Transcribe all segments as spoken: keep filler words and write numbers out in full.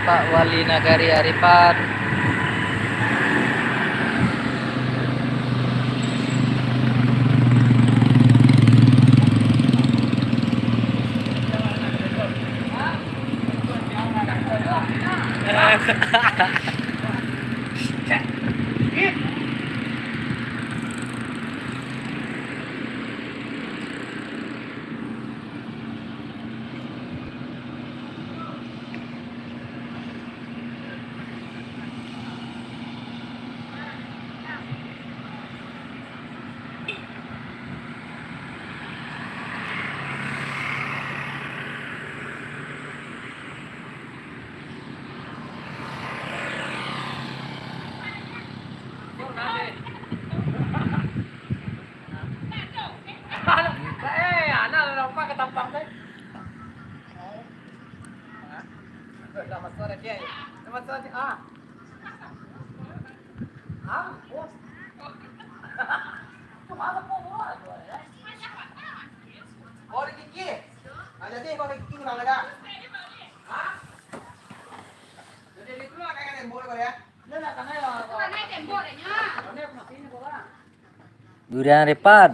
Pak Wali Nagari Aripan. Eh, anak lompat ka tampang teh. Dah masuk dah, Cik. Dah masuk, Cik. Ah. Ah, oh. Tu mana kau buat tu, eh? Oh, ada Kiki. Ah, jadi kau ada Kiki di mana dah? Hah? Jadi di dulu nak kayak tembok kau ya? Dia nak tanah ya. Itu tanah tembok dah nya. Tanah masih ni kau lah. Durian Repan.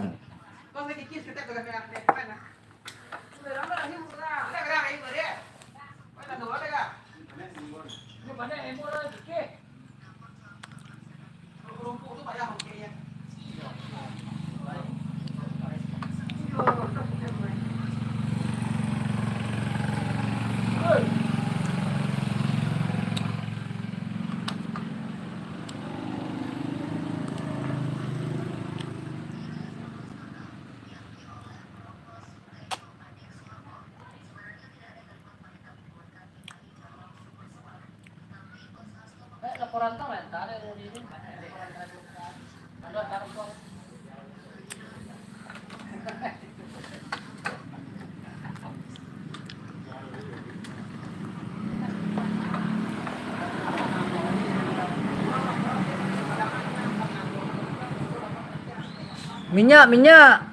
Minyak, minyak.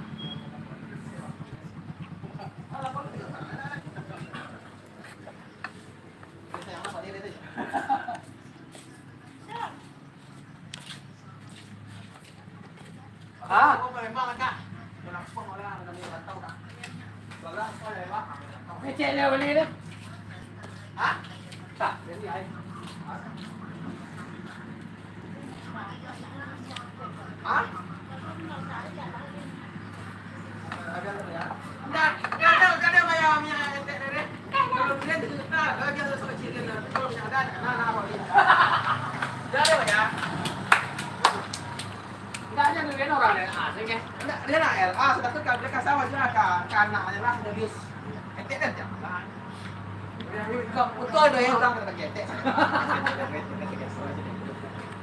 Ah. Ngecek dia beli dia. Hah? Tak, jadi ai. Hah? Dia nak L A, sedangkan dia kasih aja ka, ka anak aja lah, serius. Etek kan jangan. Betul tu ya, orang kena ketek.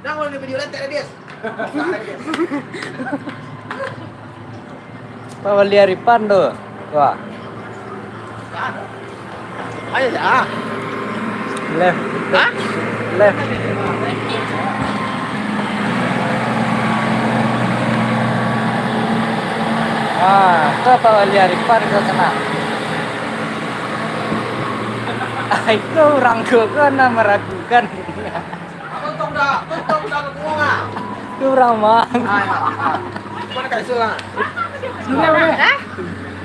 Dah, kalau di video lain tak ada dia. Pak Wali Aripan tu. Wah. Ayo dah. Left. Hah? Left. Ah, tu Pak Wali Aripan ke sana. Ah, itu orang tu kan meragukan. Tontong dah, tontong dah, ngomong ah. Itu orang mah. Ah, ya, ah. Mana Kak Isul lah? Hah?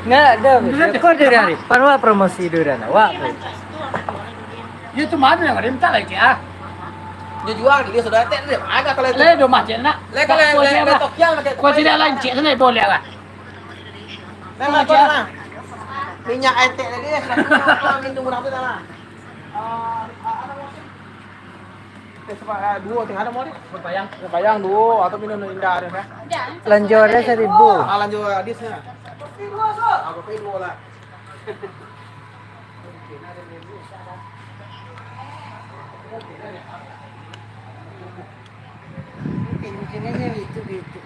Enggak ada. Kau dari hari. Pan wak promosi durian awak tu. Dia tu mana yang ada? Minta lagi ah. Dia jual, dia sudah etek dia. Agak kalau itu. Le, dua macam nak. Le, kalau le, le, tokiang pakai. Kau tidak lain cik sana boleh lah. Nah, nah, nah. Minyak etek tadi, sudah minum murah tu dah lah. Ah, ah, apa maksud? Eh, sebab, ah, duo tengah ada mau ni. Bayang. Bayang duo, atau minum indah ada dah. Lanjut ada seribu. Ah, lanjut hadisnya. Kopi duo, so. Ah, kopi duo lah. Itu, itu.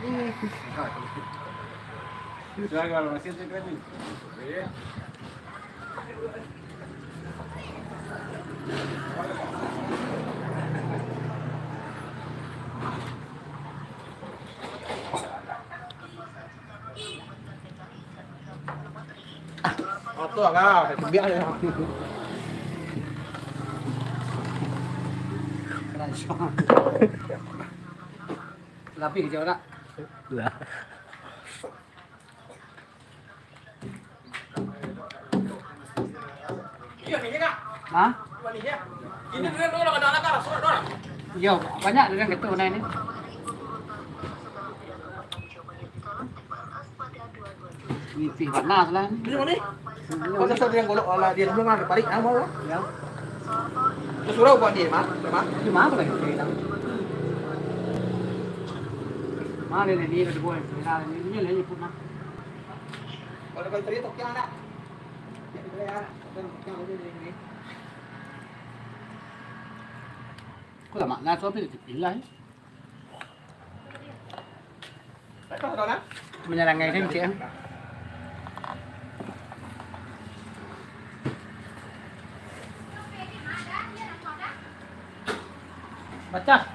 Sudah kalau masih ada kan ni. Motor agak biak je. Lapih jauh tak? Lah. Ha? Iyo, banyak dengan gitu nah ini. Mimpi panas lah. Ini mana? Kau sasau dengan golok lah, dia dulu kan, parik, ah, mau lah. Ya. Terus surau buat dia, Mak. Mak. Di mana lagi kita? Mana ni, ni ada buah, ni, ni, ni, ni, ni, ni. Kalau kau cerita, oke, anak. Kau lah mak lah, tapi dia pilih lah, eh. Menyarangai kan, cik, eh. Baca.